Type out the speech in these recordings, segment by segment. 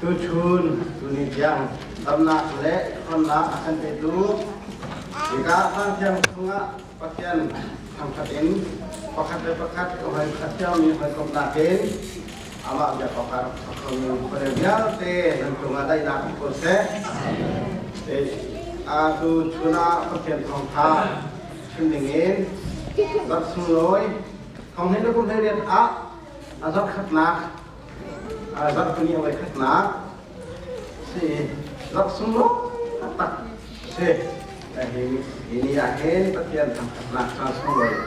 Tuchun tuni tiang damnak le ṭhawnnak a kan petu hika Tlangthiang chungah Pathian thangṭhat in pakhat le pakhat a thiangmi hawikomhnak in amah biak awkah rak thawk khomi khuale vialte nan cungah daihnak um ko seh. Atu chun ah Pathian thawngṭha chim dingin zarh sunglawi thong hnih le kum 18 ah a zarh khatnak zarhpini a voi khatnak si zarh sunglawi taktak si. Hi ni ah hin Pathian thangṭhatnak caan sunglawi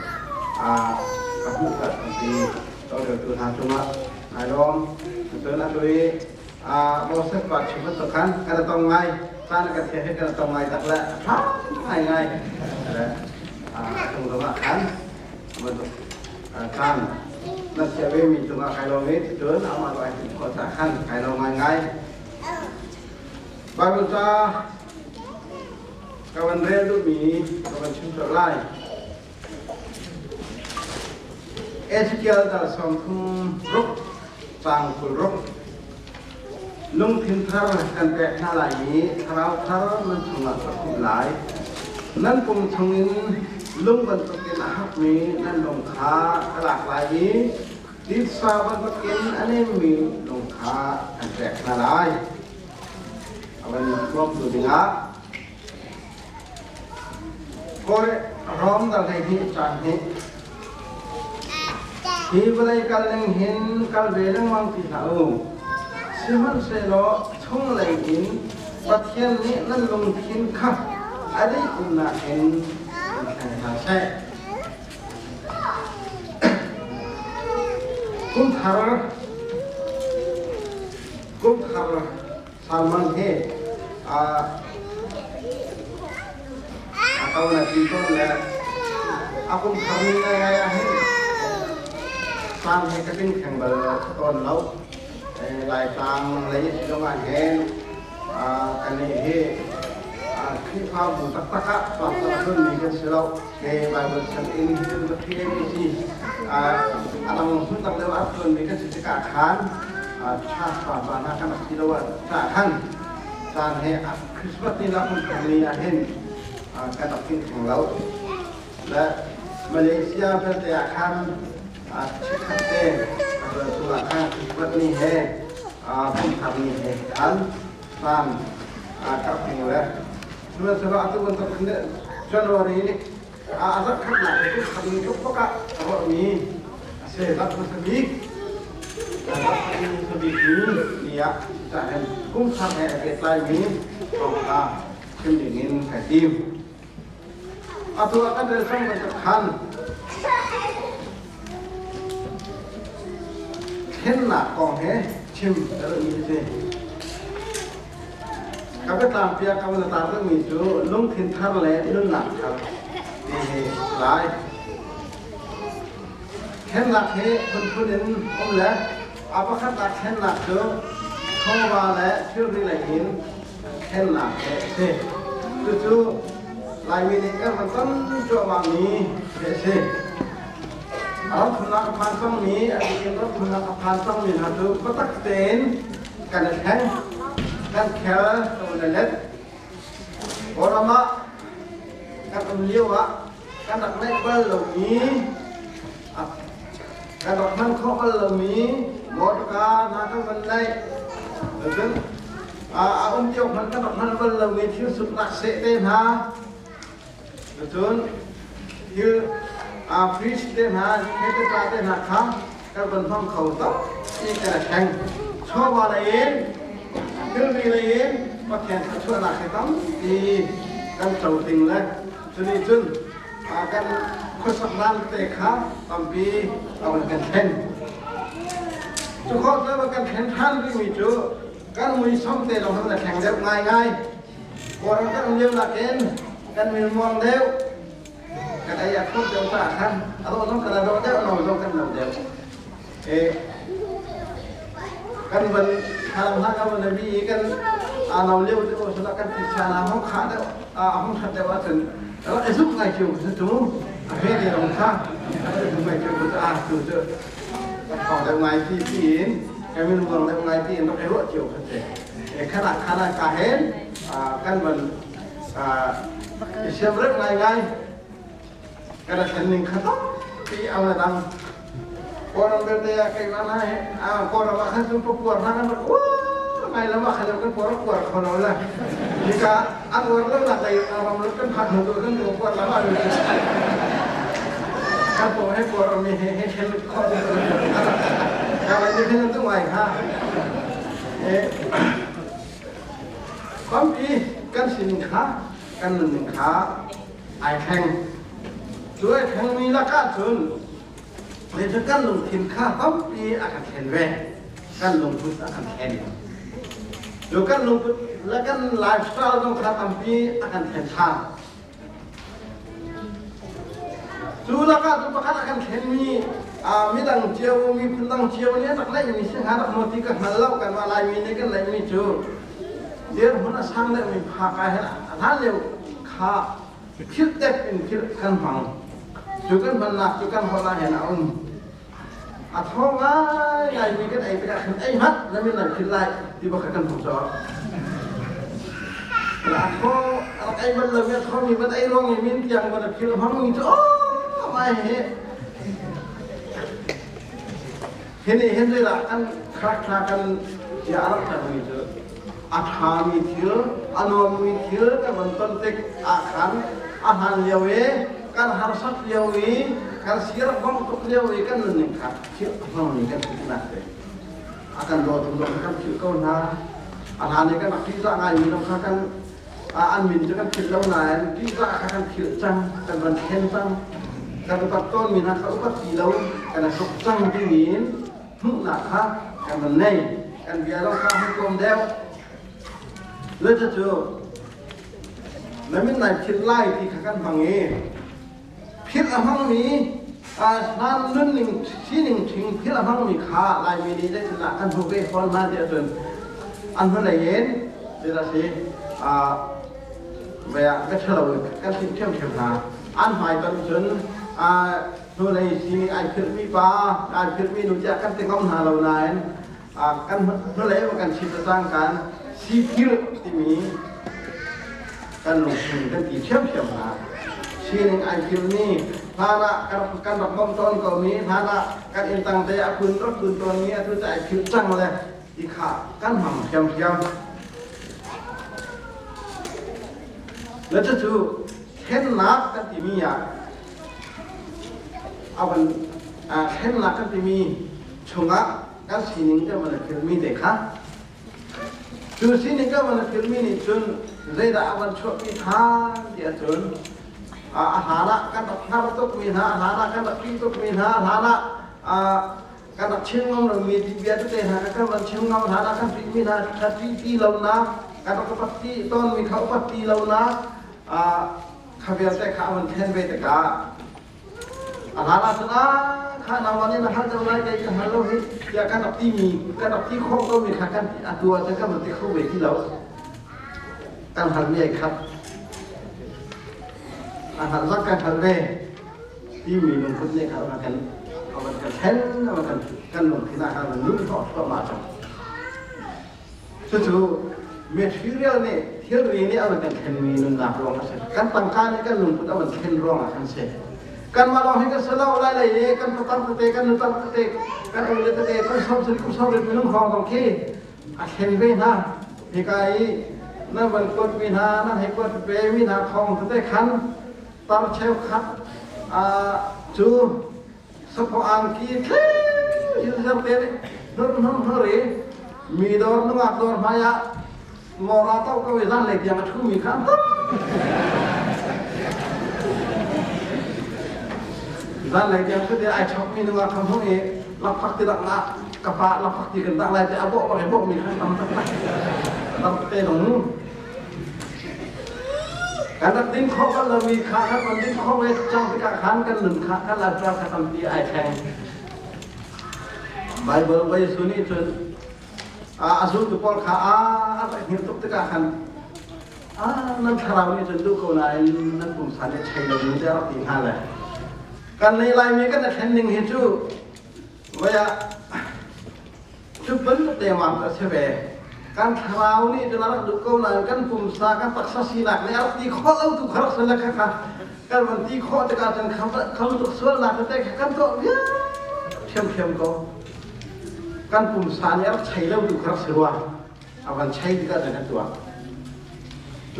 ka hmuh ka ti tawlreltu hna cungah ai lawm. Cun atu i Moses pa chim bantuk khan kan tong ngai caan kan thiang hi kan tong ngai tak le a ṭha ngai ngai le chung zongah khan bantuk caan na chia ve mi cungah kai lawm i cun amah lo ai hmuh khawh caah khan kai lawm ngai ngai. Bible ca ka van rel duhmi ka van chim colh lai. Ezekiel dal 36 caang 26 Lungthin thar kan pek hna lai i thlarau thar nan chungah ka khumh lai. Nan pum chungin lung bantukin a hakmi nan lung kha ka lak lai i titsa bantukin a nemmi lung kha kan pek hna lai. A van nuamtu dingah Kawi rom dal 12 caang hnih. Hi vawlei kal ning hin kal ve lengmang ti hlah u. Sihmanhsehlaw chunglei in Pathian nih nan lungthin kha a dih umnak in in thleng hna seh. Kum thar kum thar Salman he a to na ti tawn le a kum thar ni ngai ah hin sang he ka ting theng bal tawn lo. Laitlang lei zong ah hin kan nih hi Khrihfabu taktak ah pastor a ṭuanmi kan si lo. Ke Bible chan in hin ka PABC a dang hmun dang deuh ah ṭuanmi kan si tikah khan church pa pa hna kan rak si lo ah cah khan caan he Christmas ni la hmun thar ni ah hin kan rak ting theng lo. Le Malaysia belte ah khan chikkhat te chung ah khan Christmas ni he kum thar ni he khan caan ka rak ting le sihmanhsehlaw atu bantuk January a zarh khatnak hi kum khat in tluk bak ah ruahmi a si. Zarh hmasa bik zarh hmasa bik ni ni ah cahin kum thar he a pehtlaimi thawngṭha chim dingin kai tim. Atu ah kan rel cang bantuk khan thlennak kong he chim ka duhmi a si. Ka biatlang piak ka van tar dingmi cu lungthin thar le nunnak thar ti hi lai. Thlennak hi phunphun in um le a pakhatnak thlennak cu chawva le thilri lei in thlennak he a si. Cucu Laimi nih kan van ton cuahmahmi hi a si. Ram thumnak a phan cangmi, a bikin ram thumnak a phan cangmi hna cu biatak tein kan i thleng, kan khel, kan i let. Kawlram ah kan um lio ah kan rak neih bal lomi, kan rak hman khawh bal lomi motorka hna kan van neih. Cun a um lio hmanh kan rak hman bal lomi thil suknak seh te hna, cun thil fridge te hna, te te hna kha kan van hmang kho tak ti kan i thleng. Chawva lei in, thilri lei in Pathian thluachuahnak hi tampi kan co ding le cunih cun kan khuasaknak te kha tampi a van kan thlen. Cu khawh cu kan thlen ṭhan rihmi cu kan muisam te lawng hin a thleng deuh ngaingai. Kawlram kan um lio nakin kan milmuang deuh, kan ei a thawt deuh caah khan a dawh zong kan a dawh deuh, no zong kan no deuh. Kan van thlam hna kan van bi i kan no lio te aw kan thisa na hong kha deuh a hong khat deuh ahcun rak i zuk ngai cio cu tu a ve te rong kha rak i zuk ngai cio cu a tu cu ka thawng deuh ngai ti tiin Kan min uang deuh ngai ti in rak i ruah cio kha si. Khan ah khan ah ka hen kan van i siamremh ngaingai. Kan thlen ning kha tampi a va dang. Kawlram belte ah keimah hna he Kawlram ah khan cun papuar hna kan rak uar ngai lo ah khan kan puar puar kho lo le. Hika an uar lo nak lei ram kan phan hnu tu kan puar lam ah kan paw he puar mi he he thlen kho ka vai ni khan tu ngai ha. Tampi kan sining kha kan nunning kha ai thleng. Cu ai thlengmi lakah cun cu kan lungthin kha tampi a kan thlen ve. Kan lungput a kan thlen. Cu kan lungput le kan lifestyle zong kha tampi a kan thlen ṭhan. Cu lakah cu pakhat a kan thlenmi midang cio, miphun dang cio nih an rak neihmi si hnga rak maw ti ka hngal lo. Kanmah Laimi nih kan neihmi cu dirhmun a sang deuhmi phak ah hin a hlan lio kha philh dek in philh kan hmang. Cu kan hmannak cu kan holh ah hin a um. A thaw ngaingaimi kan ei tikah khan ei hmanh na min nan philh lai ti bak kha kan hmu cawk. A thaw a rak ei bal lomi a thawmi van ei ruang i min tiang van a philh hmangmi cu aw mai hi hi nih hin zeidah kan kharak kan cia a rak termi cu a ṭhami thil a nuammi thil kan van ton tik ah khan a hlan lio i kan harsat lio i kan sir bong tuk lio i kan nunning kha thil a hmangmi kan si tinak te a kan dawtu zong kan philh ko hna. A hlan i kan rak ṭihzah ngaimi zong kha kan an min cu kan philh lo nain ṭihzah kha kan philh cang, kan van thlen cang, kan upat tawnmi hna kha upat ti lo kan i hruk cang timi in hmuhnak kha kan van nei. Kan bia zong kha hung tlawm deuh. Le cucu na min nai philh lai ti kha kan hmang i philh a hmangmi hlan nunning sining ṭhing philh a hmangmi kha Laimi nih zeitindah kan hmuh ve fawn hna ti ahcun an hnulei in zeidah si vei ah ka ṭhalo kan thim ṭhiamṭhiam hna. An hmai ton cun hnulei sining ai philhmi pa ai philhmi nu tiah kan ti ngam hna lo nain kan hnulei kan chim le cangkaan siphil timi kan lungthin kan ti ṭhiamṭhiam hna. Sining ai philmi hlan ah kan rak bawmh tawn komi hlan ah kan inn tang te a kun rak kun tawnmi atu cu ai philh cang le ti kha kan hmang ṭhiamṭhiam. Le cucu thlennak kan timi ah a van thlennak kan timi chungah kan sining kan van i philhmi te kha cu sining kan van i philhmi nih cun zeidah a van chuahpi ṭhan ti ahcun a hlan ah kan rak hngar tukmi hna, a hlan ah kan rak ṭih tukmi hna, a hlan ah kan rak chim ngam lomi ti bia tete hna kan van chim ngam hlan ah kan ṭihmi hna kha ṭih ti lonak, kan rak upat ti tawnmi kha upat ti lonak, kha vialte kha a van thlen ve tikah a hlan ah cun ah kha nangmah nih na hngalh deuh lai kei ka hngal lo hi tiah kan rak timi kan rak ti khawh komi kha kan atu ah cun kan van ti kho ve ti lo. Kan hngalhmi ai khat, a hngalh zong kan hngalh ve timi lungput nih kha a kan a van kan thlen, a van kan kan lungthin ah khan a van nun hnawh thluahmah cang. Cucu material nih thilri nih a van kan thlenmi nunnak ruang a si. Kan tangka nih kan lungput a van thlen ruang ah khan si. Kanmah lawng hi kan si lo, lai lei i kan patar tete, kan nutar tete, kan ule tete, kan 70 kum 70 minung hrawng zong khi a thlen ve hna. Hika i nan van kuatmi hna, nan hei kuat vemi hna thawng tete khan tar cheukhat cu saphaw angki thil zer te nih hnur hnur hnur i mi dawr nungak dawr hmai ah mawra to ko i zanlei tiang a ṭhumi kha an tam. Zanlei tiang ṭhut i ai chokmi nungak kha hmuh i lakphak ti dak nak ka pa lakphak ti kan dak lai te a bawh bak i bawhmi kha tam taktak tam te nung. Kan rak din khawh bal lomi kha kan van din khawh ve cang tikah khan kan nun kha kan lifestyle kha tampi ai thleng. Bible voi Jesuh nih cun a zultu pawl kha a rak hngilh tuk tikah khan nan thlarau nih cun duh ko nain nan pumsa nih chei lo mi te a rak ti hna le kan nei Laimi kan i thlen ning hi cu voi ah Cu bantuk lengmang cu a si ve. Kan thlarau nih cun a rak duh ko nain kan pumsa, kan taksa sinak nih a rak ti khawh lo tu kha rak si le kha kha kan van ti khawh tikah cun kha bantuk sualnak tete kha kan tuah viar ṭhiamṭhiam ko. Kan pumsa nih a rak chei lo tu kha rak si rua. A van chei tikah cun kan tuah.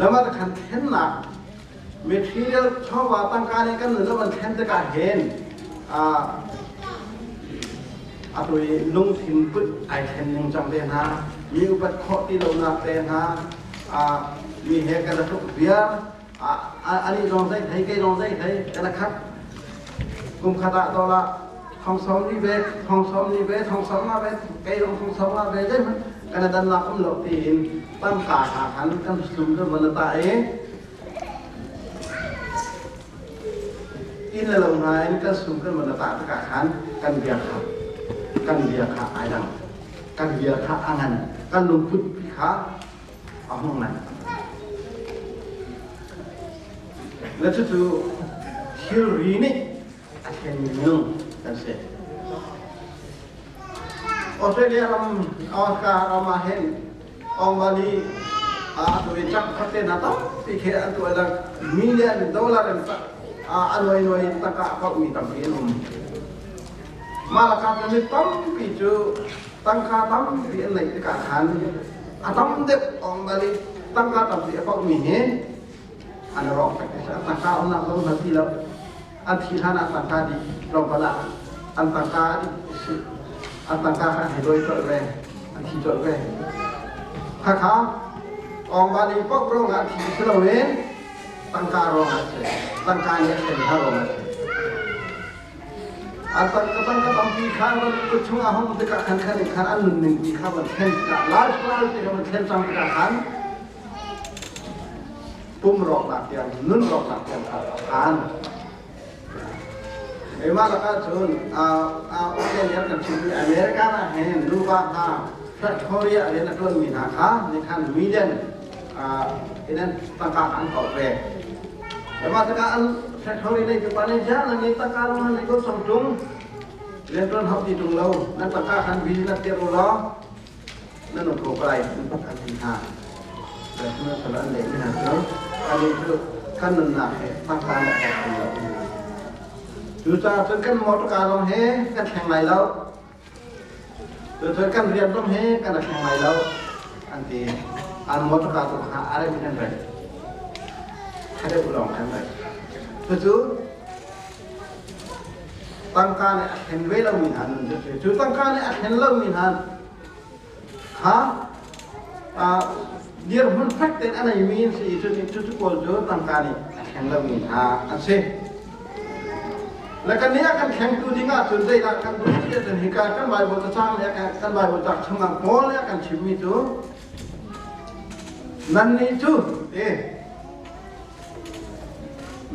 Lamah khan thlennak material chawva tangka nih kan nun a van thlen tikah hin atu i lungthin put ai thlen ning cang te hna mi upat khawh ti lonak te hna mi he kan tluk viar ani zong zei thei kei zong zei thei kan khat kum khat ah dola thong som ni ve thong som ni ve thong som nga ve kei zong thong som nga ve zei hmanh kan dan lak um lo tiin tangka hna khan kan sum kan van ta i inn le lo hna in kan sum kan van ta tikah khan kan bia kha kan bia kha ai dang kan bia kha a ngan kan lungput pi kha a hung ngan le cucu thilri nih a thlenmi minung kan si. Australia ram Oscar ram ah hin Ongmali a tu i chak khat te na tampi khi an tuah lang million dollar in a noi noi tangka a kauhmi tampi an um. Mah lakah cun mi tampi cu tangka tampi an neih tikah khan a tam deuh Ongmali tangka tampi a kauhmi hi an rawk tak tangka umnak zong hna ti lo. An thi hlan ah tangka dih tlawmpal ah an tangka dih an tangka kha an hei dawi colh ve an thi colh ve khakha ongba ning paoh ruang ah thi si loin tangka ruang ah si tangka nih a thlen hna ruang ah si an tangka tangka tampi kha van kut chung ah hong tikah khan khan in khan an nunning pi kha van thlen tikah lifestyle te kha van thlen cang tikah khan Pum rawknak tiang, nun rawknak tiang kha a phan. Keimah lakah cun Australia kan chimmi America ah hin nuva hna Pretoria rian a ṭuanmi hna kha nih khan million in an tangka an kauh ve. Mah tikah an factory lei pipa nih ziah nan nih tangka lawng nan nei ko cang ṭung rian ṭuan hau ti ṭung lo nan tangka khan business tiah u law nan um ko lai an ti hna. Sihmanhsehlaw an lehmi hna cu anih cu kan nunnak he tangka le a kan lo. Cucaah cun kan motorka zong he kan thleng lai lo. Cucun kan rian zong he kan i thleng lai lo an ti. An motorka tu kha a rem in an rem. Ṭha deuh lawng an rem. Cucu Tangka nih a thlen ve lomi hna nun cu a si. Cu tangka nih a thlen lomi hna kha dirhmun fek tein a neimi an si i cu cu pawl cu tangka nih a thleng lomi hna an si. Le kan nih a kan thlengtu ding ahcun zeidah kan duh ti ahcun hika kan Bible cacang le kan Bible cak chungah Paul nih a kan chimmi cu nannih cu ti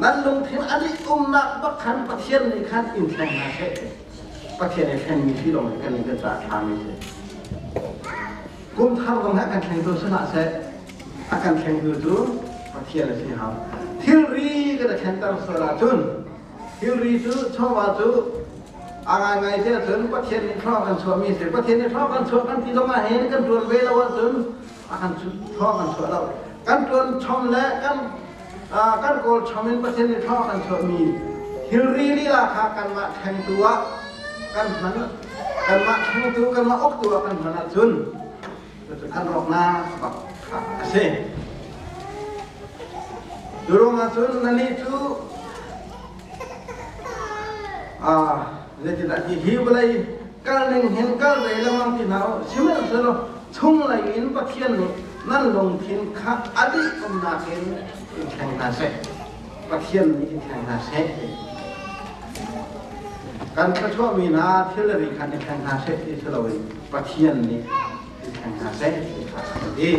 Nan lungthin a dih umnak bak khan Pathian nih khan in thleng hna seh. Pathian i thlenmi si lawng hi kan nih kan caah ṭhami si. Kum thar zong hi a kan thlengtu si hlah seh. A kan thlengtu cu Pathian a si hau. Thilri kan i thlenter sual ahcun thilri cu chawva cu a ngaingai ti ahcun Pathian nih thlua kan chuahmi si. Pathian nih thlua kan chuah kan ti zong ah hin kan ṭuan ve lo ahcun a kan thlua kan chuah lo. Kan ṭuan chom le kan kan kawl chom in Pathian nih thlua kan chuahmi thilri lila kha kanmah thlengtu ah kan hman kanmah thlengtu kanmah uktu ah kan hman ahcun cucu kan rawknak bak kha a si. Cu ruangah cun nannih cu zeitindah ti hi vawlei kal ning hin kal ve lengmang ti hna u sihmanhsehlaw chunglei in Pathian nih nan lungthin kha a dih umnak in in thleng hna seh Pathian nih in thleng hna seh kan thluachuahmi hna thilri khan i thleng hna seh ti si loin Pathian nih in thleng hna seh ti kha a ti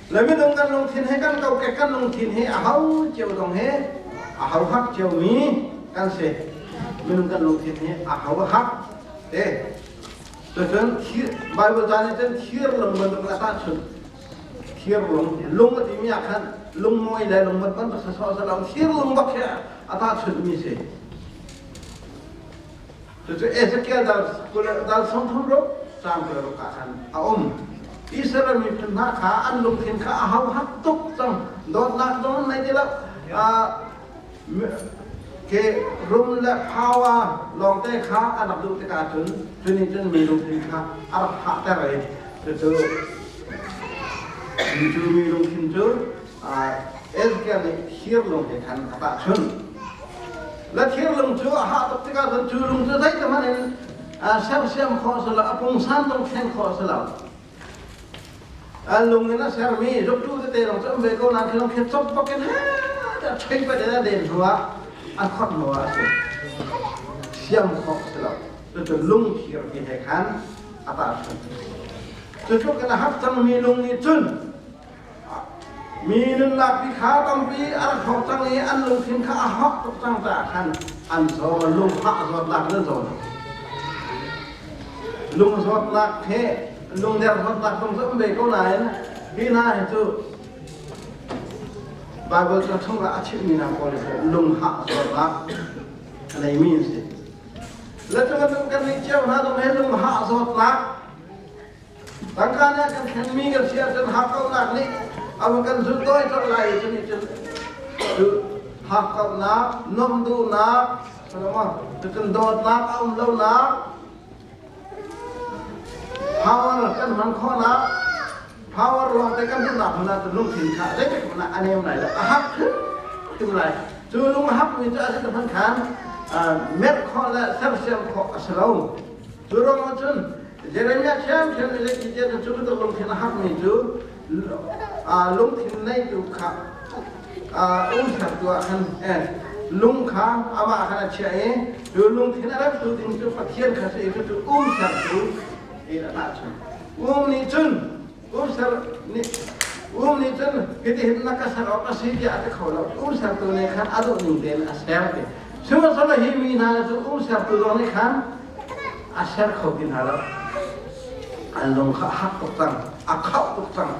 le minung kan lungthin he kan kokek kan lungthin hi a ho cio zong he a ho hak cio mi kan si minung kan lungthin hi a ho hak te cucun Bible ca nih cun thir lung bantuk a tahchunh thir lung lung a timi ah khan lung mawi le lung mat bantuk sawsawh si lo thir lung bak khi a tahchunh mi si cucu Ezekiel dal 33. Caang 26 ah khan a um. Israel miphun hna kha an lungthin kha a hauhak tuk cang. Dawtnak zong an nei ti lo. Ke rum le power lawngte kha an rak duh tikah cun cu nih cun mi lungthin kha a rak hahter i cucu cu mi lungthin cu Ezekiel nih thir lung he khan a tahchunh. Le thir lung cu a hah tuk tikah cun cu lung cu zeithmanh in sersiam khawh a si lo, a pungsan zong thlen khawh a si lo. An lung in a sermi zuktu tete lawng cu an ve ko nain khi lung khi cop bak in tiah ṭhei pat in a den hnu ah a khawt hnu ah a si. Siam khawh a si lo. Cucu lungthir ti he khan a tahchunh. Cutluk in a hak cangmi lung nih cun mi nunnak pi kha tampi a rak hrawk cang i an lungthin kha a hawk tuk cang caah khan an zaw lunghah zawtnak in an zaw. Lung zawtnak he lungder zawtnak zong cu um ve ko nain hi hna hi cu Baibal ca chungah a chimmi hna pawl hi lunghah zawtnak a neimi an si. Le cu bantuk kan nih cio hna zong hi lunghah zawtnak tangka nih a kan thlenmi kan si ahcun hakkauhnak nih a van kan zulh colh lai i cu nih cun cu hakkauhnak nuamh duhnak cucun dawtnak a um lonak Power kan hman khawhnak power lawngte kan duhnak hmun ah lungthin kha zeitik hmanh ah a nem lai lo a hak hrim lai cu lung a hakmi cu a si hmanh khan merh khawh le sersiam khawh a si lo cu ruang ah cun Jeremiah ṭhiamṭhiam nih zeiti tiah cu bantuk lungthin a hakmi cu lungthin neitu kha um sertu ah khan lung kha amah khan a chiah i cu lungthin a remtu ding cu Pathian kha si i cucu um sertu in a tahchunh. Um nih cun um ser nih um nih cun hitihin na ka ser awk a si tiah a ti kho lo. Um sertu nih khan a duh ning tein a ser ti. Sihmanhsehlaw hi mi hna cu um sertu zong nih khan a ser kho ti hna lo. An lung kha a hak tuk cang, a khauh tuk cang.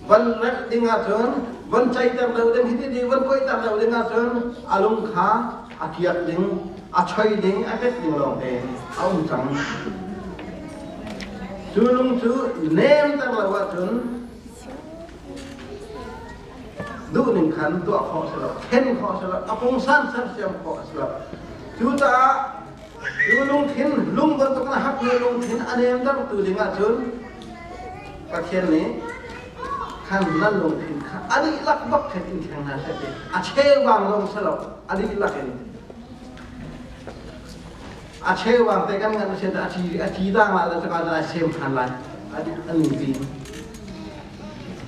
Van remh ding ahcun van ceiter deuh ding hiti di van kuaiter deuh ding ahcun a lung kha a kiak ding a choi ding a pet ding lawngte a um cang. Cu lung cu nemter lo ahcun duhning khan tuah khawh si lo, thlen khawh si lo, a pungsan sersiam khawh a si lo. Cucaah cu lungthin lung bantuk in a hakmi lungthin a nemtertu ding ahcun Pathian nih khan nan lungthin kha a dihlak bak khin in thleng hna seh ti a cheubang zong si lo a dihlak in a cheubang te kan ngan sin a ci a ci dang la le saka ai sem than lai a ning pi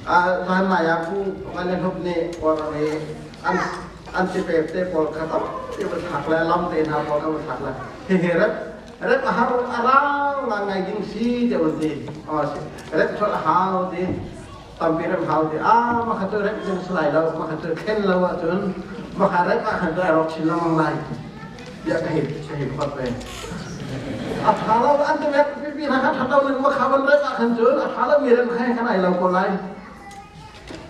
a zan lai ah ku kan le hnup nih or an an ti pek te pawl kha tam ti va thlak le lam te hna pawl kha va thlak le hihi rep rep a har a rau ngang ngai ding si te on ti si rep chol a hau ti tampi rep hau ti a ma kha cu rep ding salai lo ma kha cu khen lo ahcun ma kha rep ah khan cu ai rawk chin lengmang lai bia ka hei ka hei khot ve a tha lo an te rep pipi hna kha tha lo ning ma kha van rep ah khan cun a tha lo mi rem kha khan ai lo ko lai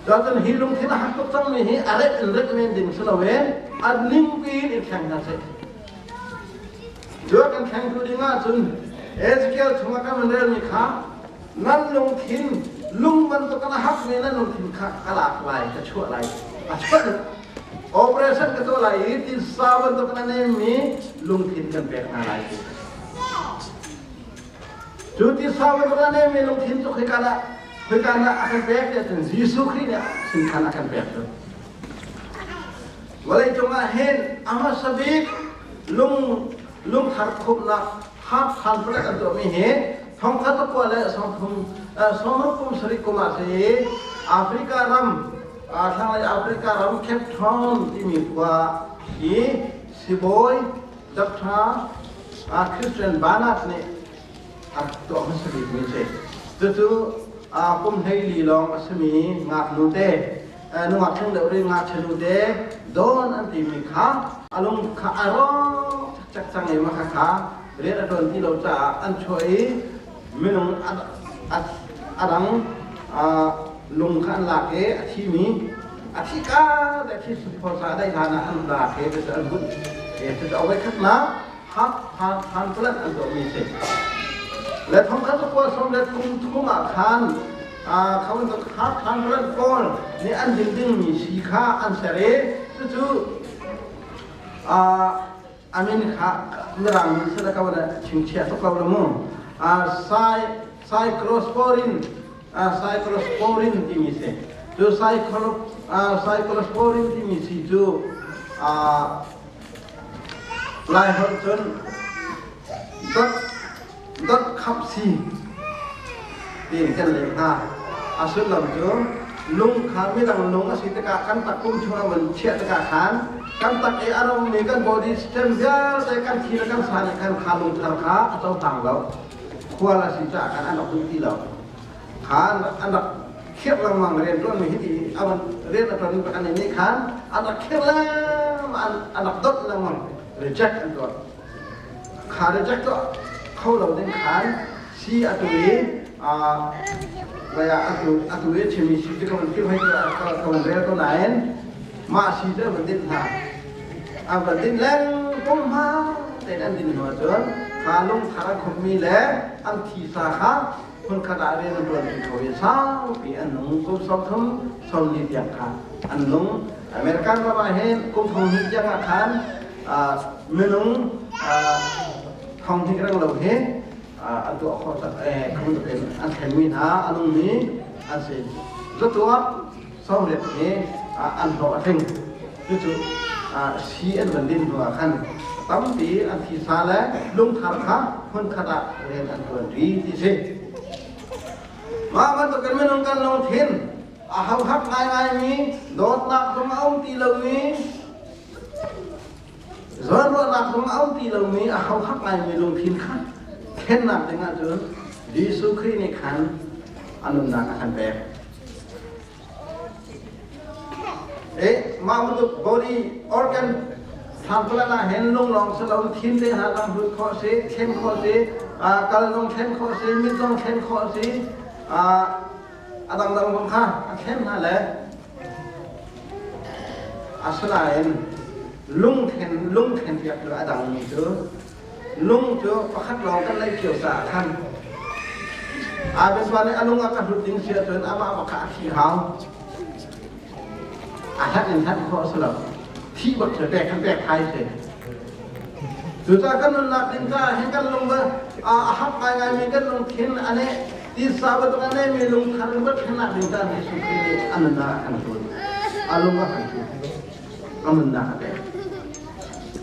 Cun hi lungthin a hak tuk cangmi hi a rep in rep men ding si loin a ningpi in i thleng hna seh. Cu kan thlengtu ding ahcun Ezekiel chungah kan van relmi kha nan lungthin lung bantuk in a hakmi nan lungthin kha ka lak lai, ka chuah lai. A chuah operation ka tuah lai i tisa bantuk in a nemmi lungthin kan pek hna lai. Cu tisa bantuk in a nemmi lungthin cu khika dah Khoika dah a kan pek tiah cun Jesuh Khrih nih sin khan a kan pek cu. Vawleicung ah hin a hmasa bik lung lungthar khumhnak half khan palek an tuahmi hi thongkhat pakua le sawmthum sawmruk kum sarih kum ah si Africa ram thlanglei Africa ram Cape Town timi khua i sibawi Dr. Christian Barnard nih a tuah hmasa bikmi a si. Cucu kum 14 lawng a simi ngaknu te, nungak thleng deuh rih ngakchia nu te Dawn an timi kha a lung kha a rawk cak cang i mah kha rian a ṭuan ti lo caah an chuah i minung a dang lung kha an lak i a thimi a thi ka le thi phor sa a daih hlan ah an lak i cucu an bunh. Cucu a voikhatnak. Heart transplant an tuahmi a si. Le thongkhat zakua sawm le kum thum ah khan kha bantuk heart transplant pawl nih an din dingmi sii kha an ser i cucu a min kha mirang min si le ko le chingchiah tuk lo le mu. Cyclosporin cyclosporin timi si. Cu cyclosporin timi si cu Laiholh cun dot khap si tiin kan leh hna. A sullam cu lung kha midang lung a si tikah kan takpum chungah van chiah tikah khan kan tak i a rongmi kan body system vialte kan thi le kan sa nih khan kha lungthar kha a cohlang lo. Khual a si caah khan an rak duh ti lo. Khan an rak khirh lengmang rianṭuanmi hiti a van rian a ṭuan an nih khan an rak khirh lengmang an rak donh lengmang reject an tuah kha reject tuah kho lo ding khan si atu i atu atu i chimi si cu ka van fir hoi ka van rel ko nain mah si cu an van dinh hna an van dinh leng pum hma tein an din hnu ahcun kha lungthar an khummi le an thisa kha hmunkhat ah rian an ṭuanṭi kho i saupi an nung. Kum 30 sawmli tiang kha an nung. American ram ah hin kum thong hnih tiang ah khan minung thong hnih reng lo hi an tuah khawh in an thlenmi hna a nungmi an si. Zatuak 80 hi an hlawh a tling. Cucu si an van din hnu ah khan tampi an thisa le lungthar kha hmunkhat ah rian an ṭuanṭi ti si. Mah bantukin minung kan lungthin a hauhak ngaingaimi dawtnak zong a um ti lomi zawnruahnak zong a um ti lomi a hauhak ngaimi lungthin kha thlennak ding ahcun Jesuh Khrih nih khan a nunnak a kan pek. Mah bantuk body organ transplant ah hin lung lawng si lo thin te hna zong hlut khawh si, thlen khawh si, kal zong thlen khawh si, mit zong thlen khawh si, a dangdang zong kha a thlen hna le asinain lungthlen lungthlen piak cu a dangmi cu Lung cu pakhat lawng kan neih cio caah khan Abel nih a lung a ka hlut ding si ahcun amah bak kha a thi hau. A hlat in hlat khawh a si lo. Thih bak cu pek kan pek thai si. Cucaah kan nunnak ding caah hin kan lung a hap ngaingaimi kan lungthin a neh tisa bantuk a nehmi lungthar in va thlennak ding caah Jesuh Khrih nih a nunnak a kan tun. A lung a kan tun. A nunnak a pek.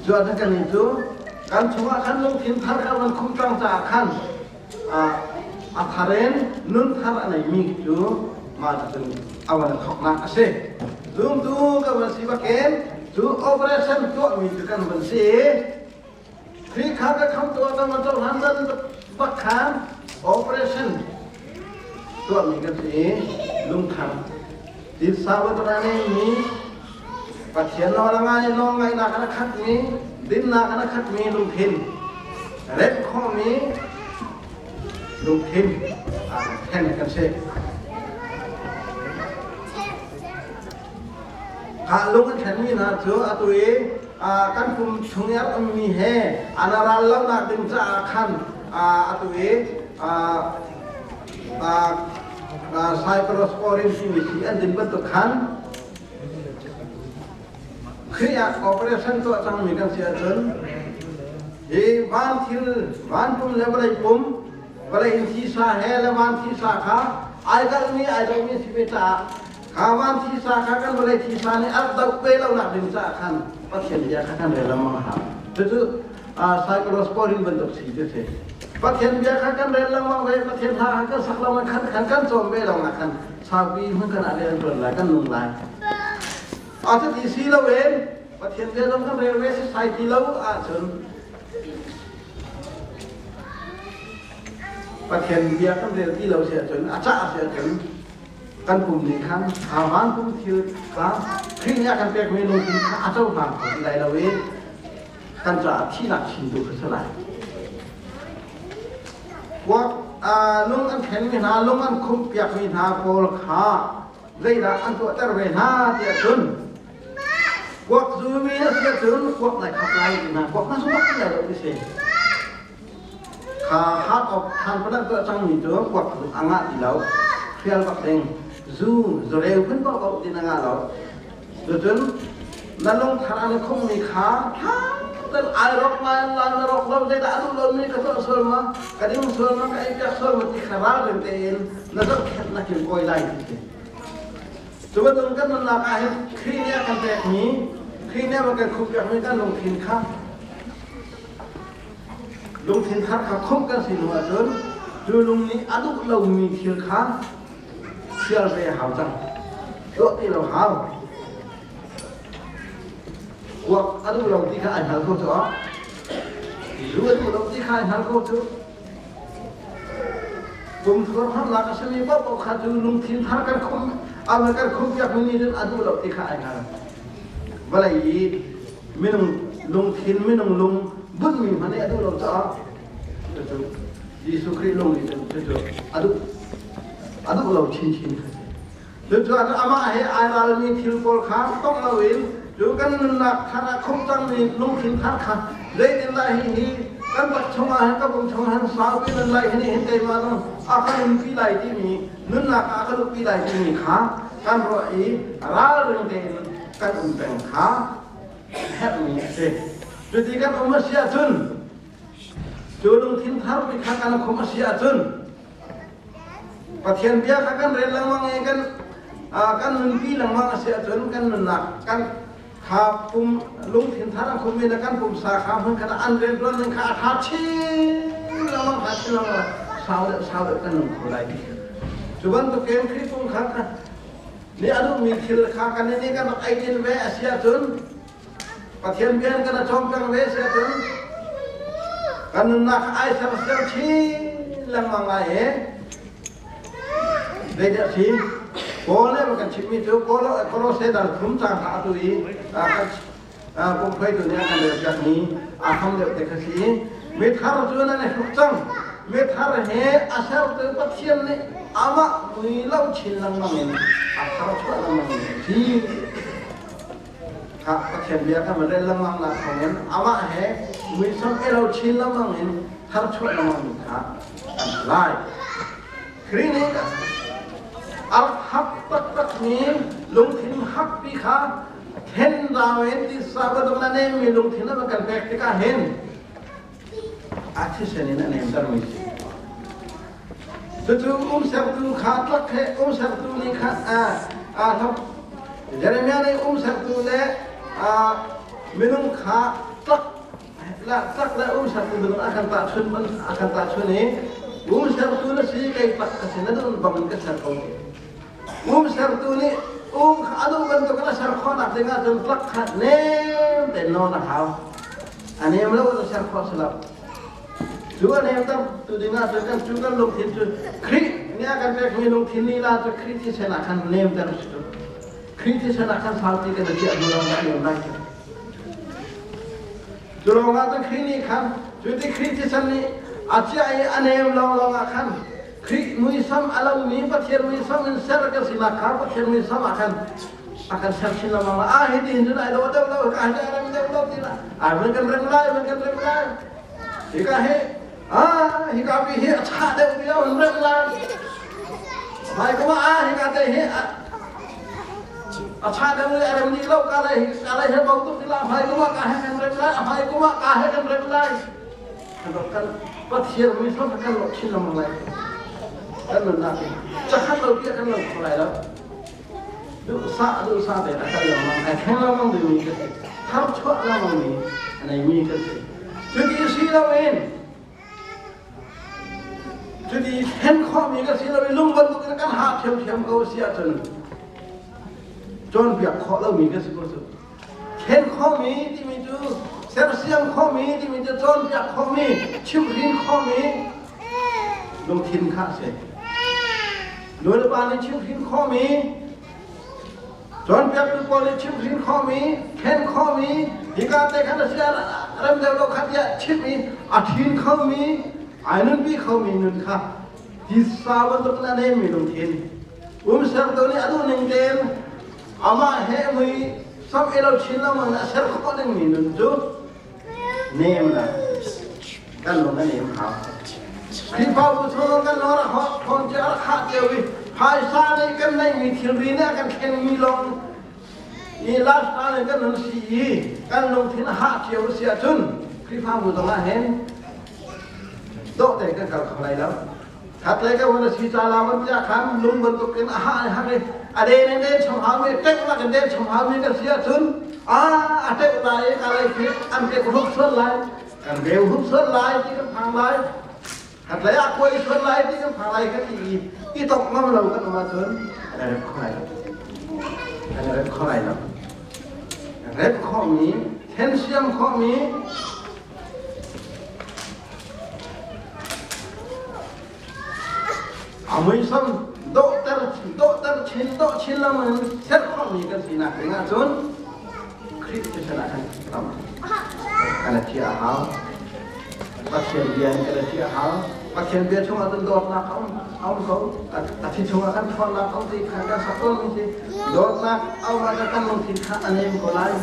Cu ah kan cu kan chungah khan lungthin thar kha van khum cang caah khan a thar in nun thar a neimi cu mah cun a van thawknak a si. Zumtu kan van si bakin cu operation tuahmi cu kan van si i Khrih kha ka khamtu ah kan van cohlan zan bak khan operation tuahmi kan si i lungthar titsa bantuk a neimi Pathian nawl a ngai nawlngaihnak in a khatmi dinnak in a khatmi lungthin remh khawhmi lungthin ah thlen kan si. Kha lung an thlenmi hna cu atu i kan pum chung i a ummi he an ral lonak ding caah khan atu i cyclosporin timi si an din bantuk khan Khrih ah operation tuah cangmi kan si ahcun hi van thil van pum le vawlei pum vawlei in thisa he le van thisa kha ai dalmi ai domi si ve caah kha van thisa kha kan vawlei thisa nih a doh ve lonak ding caah khan Pathian bia kha kan rel lengmang a hau cucu cyclosporin bantuk si cu si Pathian bia kha kan rel lengmang ve Pathian hla kha kan sak lengmang khan khan kan cawm ve lengmang khan saupi hmun kan ah rian tuan lai kan nung lai a cuti si lo in Pathian bia zong kan rel ve sisai ti lo ahcun Pathian bia kan rel ti lo si ahcun a cah si ahcun kan pum nih khan van pum thil kha Khrih nih a kan pekmi lungthin kha a cohlang kho ti lai lo i kan caah thihnak chin tu kha si lai. Kuak lung an khenmi hna, lung an khumhpiakmi hna pawl kha zeidah an tuahter ve hna tiah cun. Kuak zumi na si ahcun kuak nai khap lai ti hna. Kuak na zu bak ti lai lo ti si. Kha hat awk than panak tuah cangmi cu kuak a ngah ti lo. Hrial bak ding. Zu zureu phun paohpaoh ti na ngah lo. Cucun na lungthar an i khummi kha ṭha tein ai rawk ngai lai na rawk lo zeidah a duh lomi ka tuah sual ma ka ding sual ma ka ei piak sual ma ti kha ralring tein na zohkhenh na kilkawi lai ti si. Cu bantuk kan nunnak ah hin Khrih nih a kan pekmi Khrih nih a kan khumh piakmi kan lungthin kha lungthin thar kha khumh kan si hnu ahcun cu lung nih a duh lomi thil kha Sial ve hau cang. Tuah ti lo hau. Kuak a duh lo ti kha ai hngal ko cu. Zu a duh lo ti kha ai hngal ko cu. Pum thur harnak a simi paohpaoh kha cu lungthin thar kan khum a kan khum piak mi nih cun a duh lo ti kha ai hngal. Vawlei i minung lungthin minung lung bunhmi hmanh nih a duh lo caah cucu Jesuh Khrih lung nih cun cucu a duh a duh lo chinchin kha si. Cucaah amah he ai ralmi thil pawl kha tongh loin cu kan nunnak thar ah khumh cangmi lungthin thar kha zeitindah hihi kan tak chungah hin ka pum chungah hin saupi nan lai hin hin keimah zong a ka nunpi lai timi nunnak ah a ka luhpi lai timi kha kan ruah i ralring tein kan um peng kha herhmi a si. Cuti kan um a si ahcun cu lungthin thar pi kha kan khum a si ahcun Pathian bia kha kan rel lengmang i kan kan nunpi lengmang a si ahcun kan nunnak kan kha pum lungthin thar a khummi le kan pumsa kha hmun khat ah an rianṭuan ning kha a ṭha chin lengmang ṭha chin lengmang sau deuh sau deuh kan nung kho lai ti. Cu bantukin Khrih pum kha nih a duhmi thil kha kan nih kan rak ei din ve a si ahcun Pathian bia kan cawm peng ve si ahcun kan nunnak ai sersiam chin lengmang lai i zeidah si Paul nih kan chimmi cu Kolose dal thum cang kha atu i pumphaitu nih a kan relpiakmi aa ham deuh te kha si mithar cu nan i hruk cang mithar he a sertu Pathian nih amah mui lo chin lengmang in a thar chuah lengmang mi a si. Kha Pathian bia kan rel lengmang nak thawngin amah he muisam e lo chin lengmang in thar chuah lengmang mi kha kan lai. Khrih nih a hak taktak mi lungthin hakpi kha then rau in tisa bantuk na nemmi lungthin a kan pek tikah hin a thisen in a nemtermi si. Cucu umsertu kha tlak he umsertu nih khan aa thawk. Jeremiah nih umsertu le minung kha tlak tlak le umsertu minung a kan tahchun a kan tahchun i umsertu na si kei tlak ka si na duh bang in ka ser ko. Umsertu nih um kha a duh bantuk in a ser khawhnak ding ahcun tlak kha nem tein nawn a hau. A nem lo in a ser khawh si lo. Cu a nemter tu ding ah cun kan cu kan lungthin cu Khrih nih a kan pekmi lungthin lila cu Khrih thisen ah khan nemter a si cu. Khrih thisen ah khan saupi kan i chiah hnu lawng ah nem lai cu. Cu lawng ah cun Khrih nih khan cu ti Khrih thisen nih a chiah i a nem lawnglawng ah khan Khrih muisam a lomi Pathian muisam in ser kan sinak kha Pathian muisam ah khan a kan ser chin lengmang ah hi ti hin cun ai dawh deuh lo ka hi rem deuh lo ti la ai man kan rem lai man kan rem lai hika hi ah hika pi hi a chah deuh ti lo rem lai mai ko ah hika te hi a chah deuh le a rem ni lo ka lai ka lai he bau tuk ti la mai ko ka he kan rem lai mai ko ka he kan rem lai kan kan Pathian mi thong kan lo chin lengmang lai kan nunnak hi chakhat lo ti kan lo kho lai lo Duhsah duhsah tein a kal lengmang, ai thleng lengmang dingmi ka si. Tharchuah lengmangmi a neimi ka si. Cuti si loin cuti thlen khawhmi ka si loin lung bantukin kan hah ṭhiamṭhiam ko si ahcun cawnpiak khawh lomi ka si ko cu. Thlen khawhmi timi cu sersiam khawhmi timi cu cawnpiak khawhmi, chimhhrin khawhmi lungthin kha a si. Nu le pa nih chimhhrin khawhmi, cawnpiaktu pawl nih chimhhrin khawhmi, khen khawhmi, hika te khan a si rem deuh lo kha tiah chimh i a ṭhin khomi, ai nunpi khomi nun kha tisa bantuk in a nemmi lungthin. Umsertu nih a duhning tein amah he mui Sam e lo chin lo man a ser khawh dingmi nun cu nemnak kan lung a nem hau. Khrihfabu chung kan lor a hawt thawn cu a rak khah cio i phaisa nih kan neihmi thilri nih a kan thlenmi lawng i lifestyle in kan nun si i kan lungthin a hah cio a si ahcun Khrihfabu zong ah hin dawh tein kan kal kho lai lo. Khatlei ka hun a si ca la van tiah khan lung bantuk in a hah hak i a den in den chung hau mi tek lak in den chung hau mi kan si ahcun a a teuh lai i ka lei khi an tek huk sual lai kan reu huk sual lai ti kan phang lai khatlei ah kuai sual lai ti kan phang lai ka ti i i tok ngam lo kan um ahcun kan rep kho lai lo kan rep kho lai lo rep khawhmi thensiam khawhmi A muisam dawhter dawhter chin dawh chin lengmang in ser khawhmi kan sinak ding ahcun Khrih thisen ah khan tam kan i thiah a hau. Pathian bia in kan i thiah a hau. Pathian bia chungah cun dawtnak a um a um ko. A thi chungah kan ṭhawnnak a um ti kha kan sak tawnmi si. Dawtnak a um ahcun kan lungthin kha a nem ko lai.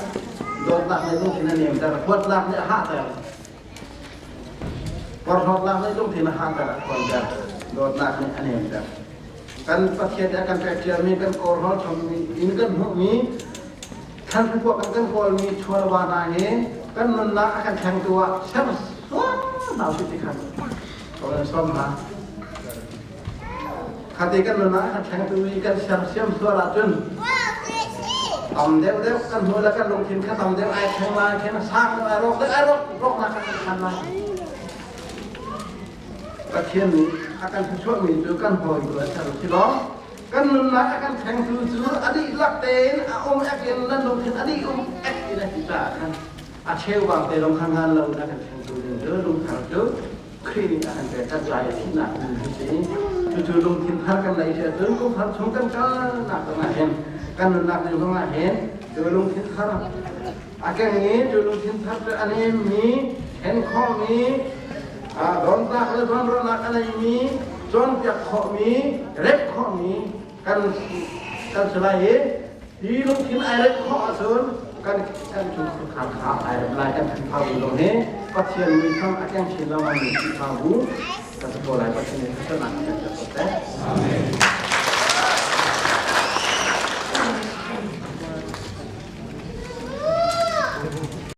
Dawtnak nih lungthin a nemter, huatnak nih a hahter. Porhlawtnak nih lungthin a hahter, a ṭhawnter. Dawtnak nih a nemter. Kan Pathian nih a kan pek ciami kan kawlhawl chommi in kan hmuhmi thlanhruak kan kan kawlmi chualva hna hi kan nunnak a kan thlengtu ah ser sual hna usih ti khan kan sawm hna. Khate kan nunnak a kan thlengtu i kan sersiam sual ahcun tam deuhdeuh kan hmu le kan lungthin kha tam deuh ai thleng lai, khen sang deuh ai rawk deuh ai rawk rawknak kha kan phan lai. Pathian nih a kan thluachuahmi cu kan hawi tu a ser si law kan nunnak a kan thlengtu cu a dihlak tein a um ek in nan lungthin a dih um ek in a ti caah khan a cheubang te lawng kha ngan lo in a kan thlengtu ding cu lungthar cu Khrih nih a kan pek kan ca i thihnak nun hi si. Cucu lungthin thar kan neih si ahcun kum thar chung kan kalnak zong ah hin kan nunnak ding zong ah hin cu lungthin thar a keng i cu lungthin thar cu a nemmi then khawhmi donnak le zawnruahnak a neimi cawnpiak khawhmi rep khawhmi kan kan si lai i hi lungthin ai rep khawh ahcun kan kan chungkhar kha ai rep lai kan Khrihfabu zong hi Pathian muisam a keng chin lengmang mi Khrihfabu kan si ko lai Pathian nih thluachuahnak kan pek ko seh. Amen.